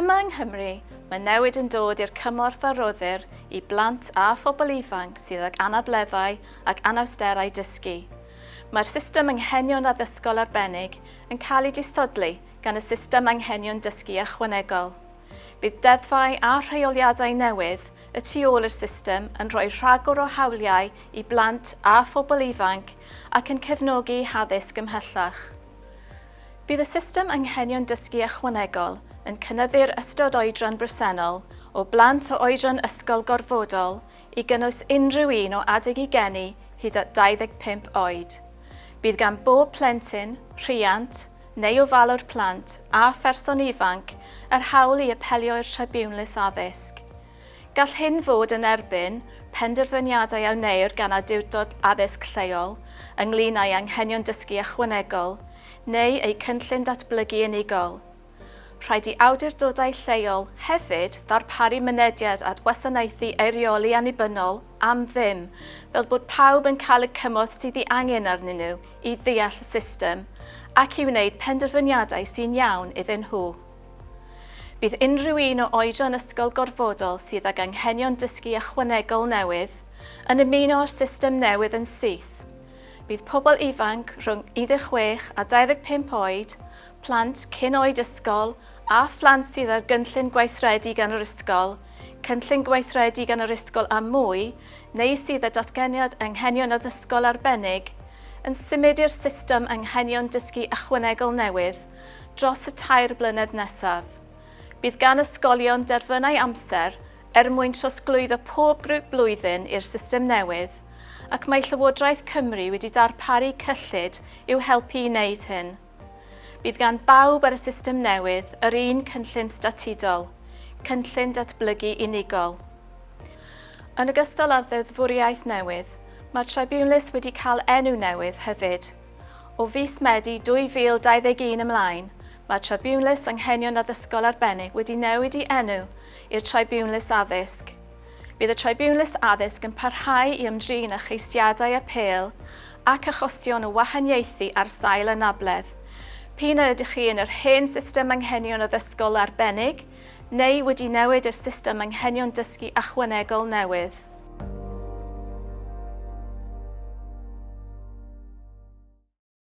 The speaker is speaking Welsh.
Yma yng Nghymru, mae newid yn dod i'r cymorth a roddir i blant a phobl ifanc sydd ag anableddau ac anawsterau dysgu. Mae'r system anghenion addysgol arbennig yn cael ei disodli gan y system anghenion dysgu ychwanegol. Bydd deddfau a rheoliadau newydd y tu ôl i'r system yn rhoi rhagor o hawliau i blant a phobl ifanc ac yn cefnogi haddysg ymhellach. Bydd y system anghenion dysgu ychwanegol yn cynyddu'r ystod oedran bresennol o blant o oedran ysgol gorfodol i gynnwys unrhyw un o adeg eu geni hyd at 25 oed. Bydd gan bob plentyn, rhiant, neu ofalwr plant a pherson ifanc yr hawl i apelio i'r Tribiwnlys Addysg. Gall hyn fod yn erbyn penderfyniadau a wneir gan awdurdod addysg lleol ynglŷn â'i anghenion dysgu ychwanegol neu eu cynllun datblygu unigol. Rhaid i awdurdodau lleol hefyd ddarparu mynediad at wasanaethu eirioli annibynnol am ddim fel bod pawb yn cael y cymorth sydd ei angen arnyn nhw i ddeall y system ac i wneud penderfyniadau sy'n iawn iddyn nhw. Bydd unrhyw un o oedran ysgol gorfodol sydd ag anghenion dysgu ychwanegol newydd yn ymuno â'r system newydd yn syth. Bydd pobl ifanc rhwng 16 a 25 oed, plant cyn oed ysgol a phlant sydd ar gynllun gweithredu gan yr ysgol, cynllun gweithredu gan yr ysgol a mwy, neu sydd â datganiad anghenion addysgol arbennig, yn symud i'r system anghenion dysgu ychwanegol newydd dros y tair blynedd nesaf. Bydd gan ysgolion derfynau amser er mwyn trosglwyddo pob grŵp blwyddyn i'r system newydd, ac mae Llywodraeth Cymru wedi darparu cyllid i'w helpu i wneud hyn. Bydd gan bawb ar y system newydd yr un cynllun statudol, Cynllun Datblygu Unigol. Yn ogystal â'r ddeddfwriaeth newydd, mae'r Tribiwnlys wedi cael enw newydd hefyd. O fis Medi 2021 ymlaen, mae'r Tribiwnlys Anghenion Addysgol Arbennig wedi newid ei enw i'r Tribiwnlys Addysg. Bydd y Tribiwnlys Addysg yn parhau i ymdrin â cheisiadau apêl ac achosion o wahaniaethu ar sail anabledd, p'un a ydych chi yn yr hen system anghenion addysgol arbennig neu wedi newid i'r system anghenion dysgu ychwanegol newydd.